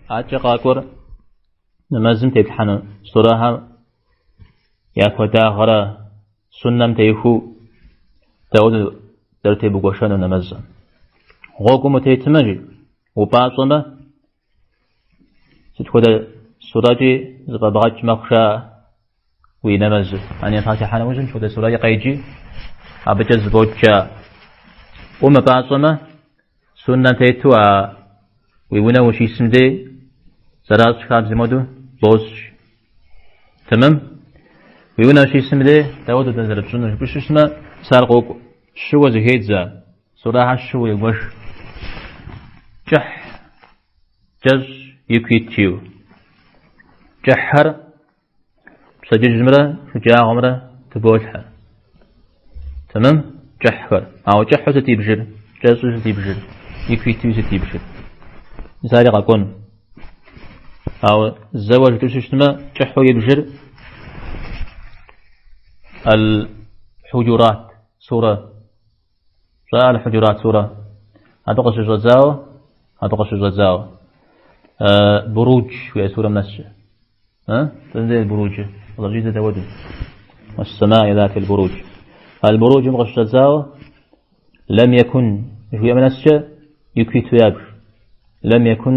Адэкӏэ къакӏуэр нэмэзым теплъхьэну сурэхэм я куэдагъэрэ суннэм техуу дауэду зэрытебугуэшэну нэмэзым. Гъуэгум утетмэ, жи, упӏащӏэмэ, сыт хуэдэ сурэкӏи зэфӏэбгъэкӏ мэхъу жаӏэ уи нэмэзыр. Ани Фатихьэ нэужьым сыт хуэдэ сурэкӏи къеджи, абыкӏэ зэфӏокӏ жаӏэ. Умыпӏащӏэмэ, суннэм тету а уи унэ ущисым дей зэращӏ хабзэм хуэдэу бощӏ. Тэмэм? Уи унэ ущисым дей дауэду дэ зэрыпщӏынур жыпӏэу щытмэ, мис ар къокӏуэ. Щыуэ зэхедзэ, сурэхэр щыуэ егуэш. Кӏыхь, кӏэщӏ ику ит жиӏэу. Кӏыхьхэр Пщэдджыжьымрэ шэджагъуэмрэ тыболъхьэ. Тэмэм? Кӏыхьхэр. Ауэ кӏыхьу сыт ибжыр? Кӏэщӏу сыт ибжыр? Ику итуи сыт ибжыр? Мис ари къэкӏуэну. Ауэ зэуэ жытӏэу щытмэ, кӏыхьу ибжыр Аль-Хужурат сурэ. Пщӏэ Аль-Хужурат сурэ. Абы къыщыщӏэдзауэ, абы къыщыщӏэдзауэ. Бурудж жиӏэ сурэм нэскӏэ. Тэнзил Буруджы. Къызэрыщӏидзэ дауэду. Уэссэмаи затил буруж. Аль-Буруджым къыщыщӏэдзауэ лэм екун жиӏэм нэскӏэ ику иту ябж. Лэм екун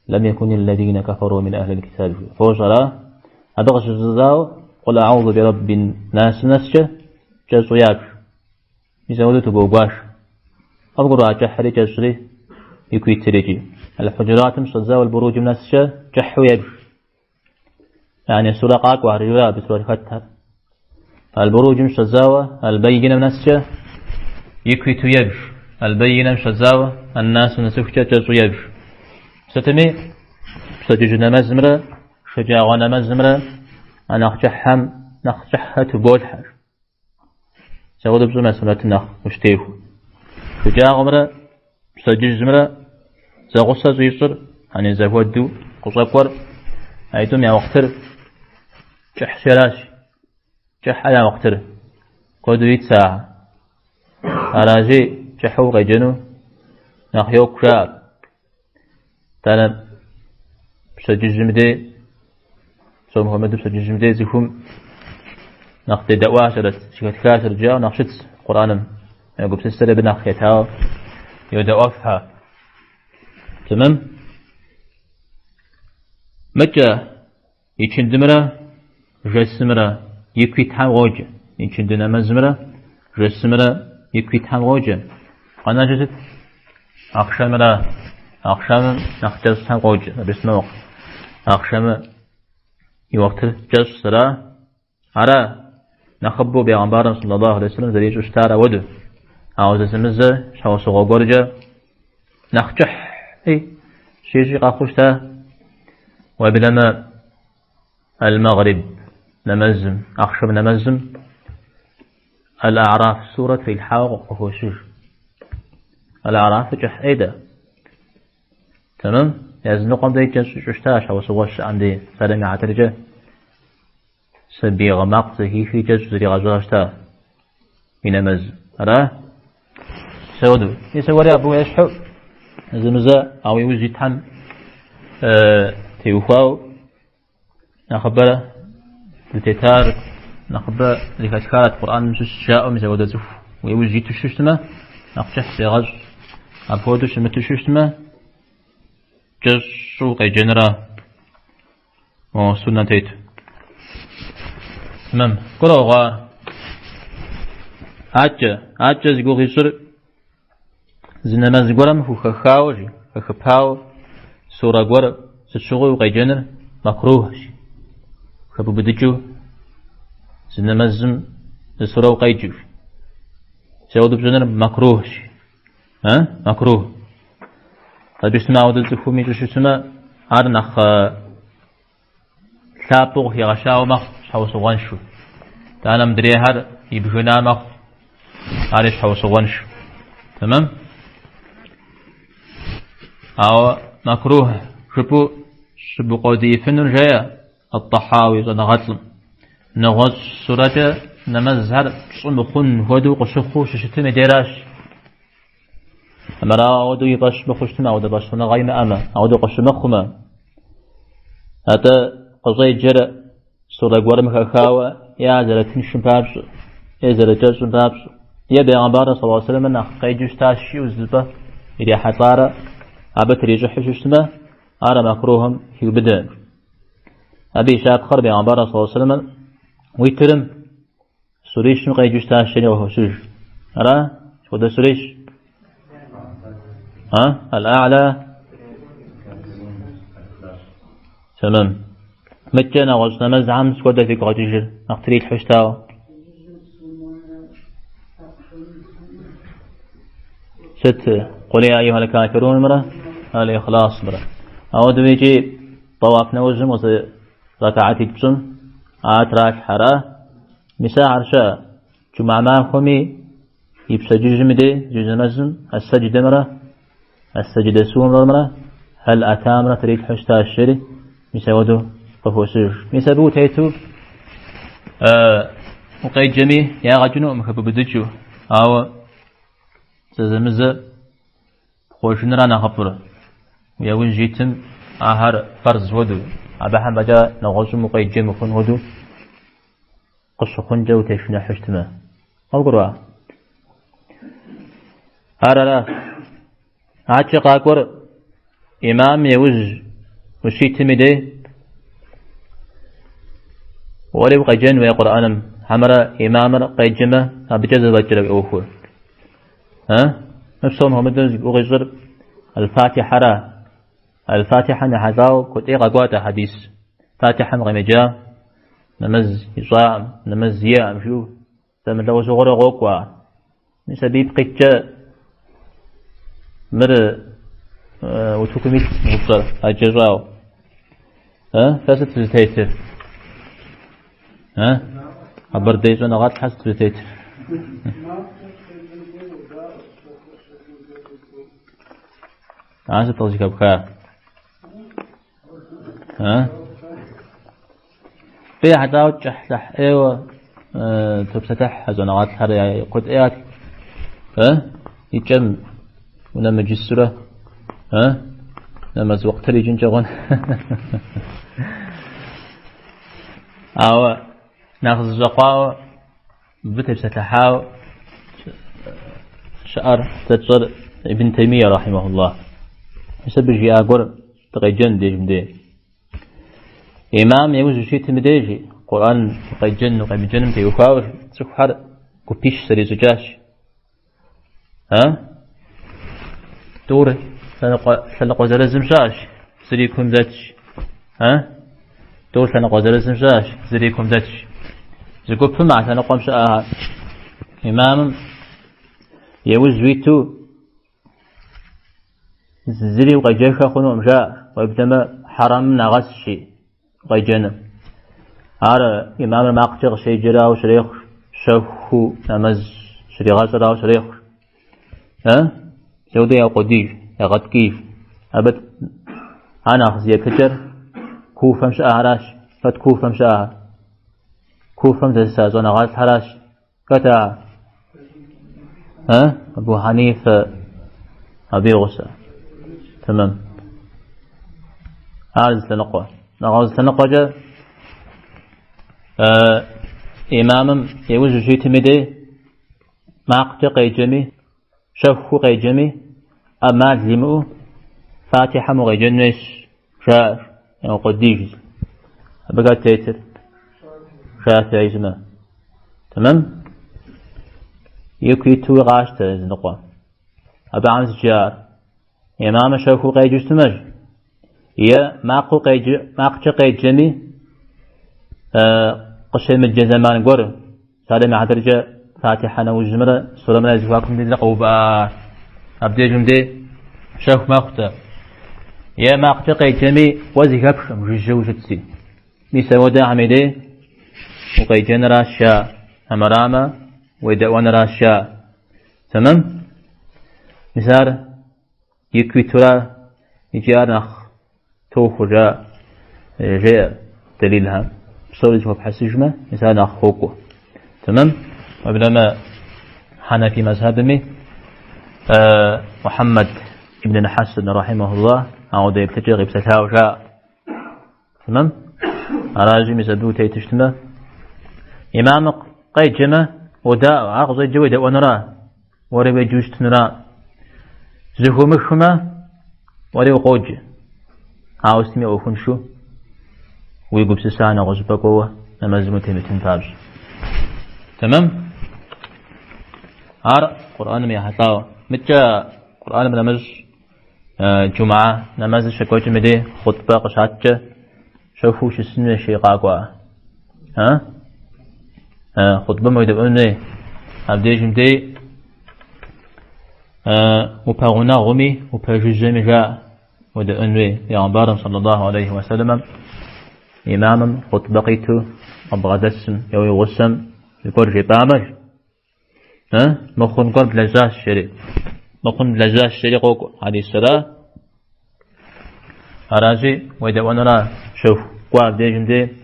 лэм екун аллазина кафару мин ахли аль-китаб. Фощӏ ара? Абы къыщыщӏэдзауэ къул аузу би раббин нас нэскӏэ кӏэщӏу ябж. Мис ауэдэу тыбогуаш. Къывгурыӏуа кӏыхьри кӏэщӏри ику итыр икӏи. Аль-Хужуратым щӏэдзауэ Аль-Буруджым нэскӏэ кӏыхьу ебж. Яни сурэ къакӏуэхэр жиӏэу абы сурэт хэтхэр. Аль-Буруджым щӏэдзауэ Аль-Байинэм нэскӏэ ику иту ебж. Аль-Байинэм щӏэдзауэ Ан-Насым нэсыхукӏэ кӏэщӏу ебж. Сытми, пщэдджыжь нэмэзымрэ шэджагъуэ нэмэзымрэ а нэхъ кӏыхьхэм нэхъ кӏыхьхэр тыболъхьэ. Мис ауэдэу пщӏымэ сунэтым нэхъ ущытехуэ. Шэджагъуэмрэ пщэдджыжьымрэ зэгъусэ щӏищӏыр, ани зэхуэдэу къыщӏэкӏуэр аитӏум я уэхътыр кӏыхьщи аращ. Кӏыхьэ я уэхътыр. Куэду итщ ахэр. Аращи, кӏыхьу укъеджэну нэхъ йокӏу жаӏэр. Итӏанэ пщэдджыжьым дей, псом хуэмыдэу пщэдджыжьым дей цӏыхум нэхъ тедэӏуащэрэт, зэхэтхащэрэт жаӏэу нэхъ щытщ Къурӏэным. Я гупсысэр абы нэхъ етауэ йодэӏуэфхэ. Тэмэм? Мыкӏэ ичындымрэ жэсымрэ ику итхэм къоджэ. Ичынды нэмэзымрэ жэсымрэ ику итхэм къоджэ. Къэнэжыр сыт? Ахъшэмрэ ахъшэмым нэхъ кӏэщӏхэм къоджэ. Абы сымэ ахъшэмы и уэхътыр кӏэщӏ сэра? Ара нэхъыбэу бегъымбарым саллаллаху алейхи вассалам зэрищӏу щытар ауэдэу. Ауэ зэзэмызэ щхьэусыгъуэ гуэркӏэ нэхъ кӏыхьи щищӏи къэхъуу щыта. Уеблэмэ Аль-Магъриб нэмэзым, ахъшэм нэмэзым Аль-А'раф сурэ трилъхьауэ къыхощыж. Аль-А'раф кӏыхь ӏейдэ. Тэмэм? Языныкъуэм дей кӏэщӏ ищӏу щыта, щхьэусыгъуэ щыӏэм дей, псалъэм и хьэтыркӏэ сабий гъы макъ зэхихри кӏэщӏ зригъэщӏа щыта и нэмэз. Ара? Мис ауэдэу. Мис ауэри абы ещхьу зэмызэ ауэ иужь итхэм теухуауэ нэхъыбэрэ зытетар, нэхъыбэ зэхэтхарат Къурӏэным щыщ жаӏэу мис ауэдэ цӏыху уи иужь иту щытмэ, нэхъ кӏыхь зегъэщӏ. Апхуэдэу щымыту щытмэ, кӏэщӏу къеджэнра мо суннэм тет. Тэмэм. Гурыӏуэгъуа? Акӏэ, акӏэ зи гугъу ищӏыр зы нэмэз гуэрым хухэхауэ, жи, хэхыпауэ, сурэ гуэр сыт щыгъуи укъеджэныр макрухщ. Хэбубыдыкӏыу зы нэмэзым зы сурэ укъеджэу. Мис ауэдэу пщӏыныр макрухщ. А? Макрух. Абы щытмэ, ауэдэу цӏыхум ищӏу щытмэ, ар нэхъ лъапӏэу къыхигъэщауэ мэхъу, щхьэусыгъуэншэу. Итӏанэ мыдрейхэр ибгына мэхъу, ари щхьэусыгъуэншэу. Тэмэм? Ауэ макрух жыпӏэу щыбукъуэдиифынур жеӏэ Ат-Тӏэхьауи щӏэныгъэлӏым. Нэгъуэщӏ сурэкӏэ нэмэзхэр пщӏы мыхъун хуэдэу къыщыхъуу щыщытым и деращ. Армырауэ ауэдэу и фӏэщ мыхъуу щытмэ, ауэдэ фӏэщхъуныгъэ имыӏэмэ, ауэдэу къыщымыхъумэ, атӏэ къыщӏеджэр сурэ гуэрым хэхауэ е ар зэрытыншым папщӏэ, е зэрыкӏэщӏым папщӏэ, е бегъымбарыр саллаллаху алейхи вассэлэм нэхъ къеджэу щытащ жиӏэу зыщӏыпӏэ ирихьэлӏарэ абы трищӏыхьу щытмэ, ар а макрухым хиубыдэ. Абы и щапхъэр бегъымбарыр саллаллаху алейхи вассэлэм уитрым Сурищым къеджэу щытащ жери къыхощыж. Ара? Сыт хуэдэ сурищ? А? Аль-А'ла? Тэмэм. Мыткӏэ нэгъуэщӏ нэмэзхэм сыт хуэдэ фигу къэкӏыжыр? Нэхъ трилъхьэу щытауэ. Сыт? Къул я айюхьэл кафирунымрэ Аль-Ихласымрэ. Ауэдэу икӏи тӏэуаф нэужьым ракаатитӏ пщӏым ар тралъхьэ, ара? Мис ахэр щыӏэ. Джумэ махуэми и пщэдджыжьым и дей жьы нэмэзым ас-Сэдждэмрэ ас-Сэдждэ сурэмрэ Хьэл Атамрэ трилъхьэу щытащ жери, мис ауэдэу къыхощыж. Мис абы утету укъеджэми ягъэ кӏынукъым хэбубыдыкӏыу, ауэ зэзэмызэ Пхъуэжыныра нэхъыфӏыр? Уи яужь итым ахэр фэрз хуэдэу, абыхэм фӏэкӏа нэгъуэщӏым укъеджэ мыхъун хуэдэу къыщыхъункӏэ утешыныхьу щытмэ. Къывгурыӏуа? Ар ара? Адэкӏэ къакӏуэр имам яужь ущитым и дей уэри укъеджэн хуей Къурӏэным, хьэмэрэ имамыр къеджэмэ, абыкӏэ зэфӏэкӏрэ уи ӏуэхур? А? Мы псом хуэмыдэу зи гугъу ищӏыр Аль-Фатихьэра. Аль-Фатихьэм ехьэлӏауэ куэдӏей къэкӏуат а хьэдис. Фатихьэм къемыджа, нэмэз ищӏаӏым, нэмэз иӏэӏым жиӏэу зэмылӏэужьыгъуэрэ къокӏуэ. Мис абы ипкъ иткӏэ мыр утыкум илъ упщӏэр ӏэджэ щӏауэ. Фэ сыт фызытетыр? Къэбэрдей щӏэныгъэлӏхэр сыт фызытетыр? Ар сыт къызыхэпха? Абы ехьэлӏауэ кӏыхьлӏыхь ӏейуэ топсэлъыхь щӏэныгъэлӏхэр куэд ӏеят. И кӏэм унэмыджысурэ, нэмэз уэкътыр икӏынкӏэ хъун. Ауэ нэхъ зыщӏэкъуауэ мыбы тепсэлъыхьауэ щыӏэр дэ тщӏэр Ибн Таймия рахьимахуллах. Мис абы жиӏа гуэр дыкъеджэн дежым дей. Имам иужь ущитым и дежи Къурӏэн укъеджэн, укъемыджэным теухуауэ цӏыхухэр гупищ зэрищӏыкӏащ. А? Тӏур лъэныкъуэ зырызым щыӏэщ, зыр и кум дэтщ. А? Тӏур лъэныкъуэ зырызым щыӏэщ, зыр и кум дэтщ. Зы гупым а лъэныкъуэм щыӏэхэр. Имамым иужь уиту зыри укъеджэххэ хъунукъым, жаӏэ, уеблэмэ хьэрэмым нагъэсщи укъеджэныр. Ар имамыр макъкӏэ къыщеджэрауэ щрехъу, щэхуу нэмэз щригъэщӏрауэ щрехъу. Мис ауэдэу яукъуэдий, ягъэткӏий. Абы ар нэхъ зи еплъыкӏэр Куфэм щыӏэхэращ, хэт Куфэм щыӏэхэр? Куфэм дэса щӏэныгъэлӏхэращ. Хэт ар? Абу Хьэнифэ абы и гъусэ. Тэмэм. Ар зы лъэныкъуэ. Нэгъуэщӏ лъэныкъуэкӏэ имамым иужь ущитым и дей макъкӏэ къеджэми, щэхуу къеджэми, ӏэмал имыӏэу Фатихьэм укъеджэн хуейщ, жаӏэр, яукъуэдий. Абы хэт тетыр? Шафиӏи сымэ. Тэмэм? Ику итуи къащтэ языныкъуэ. Абыхэм сыт жаӏэр? Имамыр щэхуу къеджэу щытмэщ. Е макъыу къеджэ, макъкӏэ къеджэми, къыщемыджэ зэман гуэр, псалъэм и хьэтыркӏэ Фатихьэ нэужьымрэ сурэмрэ я зэхуакум дежрэ къэувыӏа абдежым дей щэху мэхъутэ. Е макъкӏэ къеджэми, уэ зэхэпхкъым, жыжьэу ущытси. Мис ауэдэхэм и дей укъеджэныращ жаӏэ, амырамэ уедэӏуэныращ жаӏэ. Тэмэм? Мис ар ику итура икӏи ар нэхъ тохуэ жаӏэ, жеӏэ дэлилхэм. Псори зэхуэпхьэсыжмэ, мис ар нэхъ хуокӏуэ. Тэмэм? Уеблэмэ Хьэнэфи мэзхьэбми. Мухьэммэд ибн Хьэсэн рахьимахуллах ауэдэ еплъыкӏэ къипсэлъауэ жаӏэ. Тэмэм? Аращи, мис абы утету щытмэ, имамыр къеджэмэ, уодаӏуэ, ар къыщӏеджэр уедэӏуэнура, уэри уеджэу щытынура. Зэхыумыхмэ, уэри укъоджэ. Ауэ сытми ӏуэхуншэу уи гупсысэ нэгъуэщӏыпӏэ кӏуэуэ нэмэзым утемытын папщӏэ. Тэмэм? Ар Къурӏэным ехьэлӏауэ. Мыткӏэ Къурӏэным нэмыщӏ джумгьэ нэмэзыр щекӏуэкӏым и дей хъутӏбэ къыщаткӏэ щэхуу щысын хуейщ къакӏуа. Хъутӏбэм уедэӏуэн хуей. Абдежым дей упэгъунэгъуми, упэжыжьэми жаӏэ уедэӏуэн хуей. Пегъэмбарым саллаллаху алейхи уэсэлэмэм имамым хъутӏбэ къиту къыбгъэдэсым е уи гъусэм зыгуэр жепӏамэ, Мыхъун гуэр блэжьащ, жери. Мыхъун блэжьащ, жери къокӏуэ хьэдисыра. Аращи, уедэӏуэнура щэху кӏуэ абдежым дей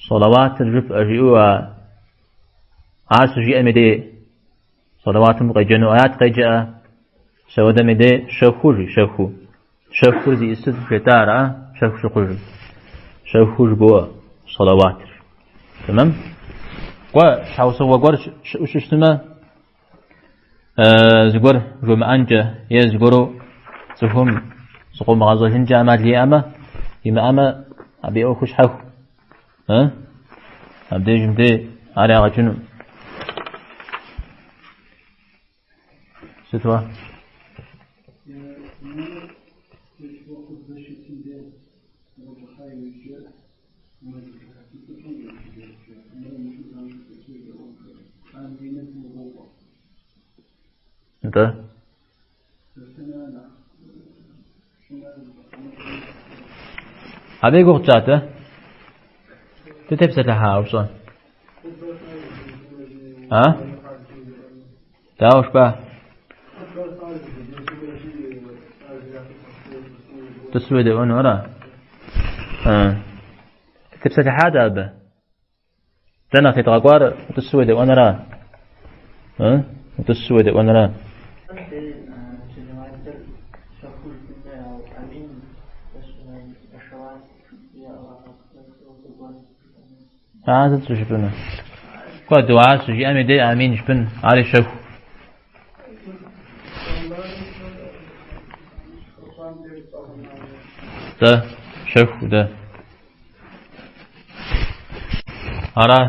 салаватыр жыфӏэ жиӏэу ар щыжиӏэм и дей салаватым къеджэну аят къеджэӏэ мис ауэдэм и дей щэху жи, щэху. Щэхур зиӏысыр жетӏара, щэху щыхъужыр. Щэху жыбоӏэ салаватыр. Тэмэм? Кӏуэ, щхьэусыгъуэ гуэр щыӏэу щыщытмэ, зыгуэр жомыӏэнкӏэ е зыгуэру цӏыхум зыкъомыгъэщӏэжынкӏэ ӏэмал иӏэмэ, имыӏэмэ, абы и ӏуэхур щхьэху. Абдежым дей ар ягъэкӏыну. Сыт уэ? Нтӏэ. Абы и гугъу тщӏат, э? Дытепсэлъыхьа упщӏэ? А? Дауэ жыпӏа? Тӏысу уедэӏуэну ара? Дытепсэлъыхьат абы. Дэ нэхъ тедгъэкӏуар утӏысу уедэӏуэнура? Утӏысу уедэӏуэнура? Ар сыт щӏыжыпӏэнур? Кӏуэ, дуа щыжиӏэм и дей амин жыпӏэн, ари щэху. Дэ, щэху, дэ. Ара,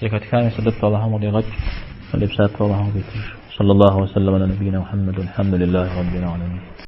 зэхэтхам и сэбэп Аллахьым къыдигъэкӏ, абы и псапэ Аллахьым къыдитыж. Саллаллаху уассалам аля набийна Мухаммад, алхамдулиллахи раббил аламин.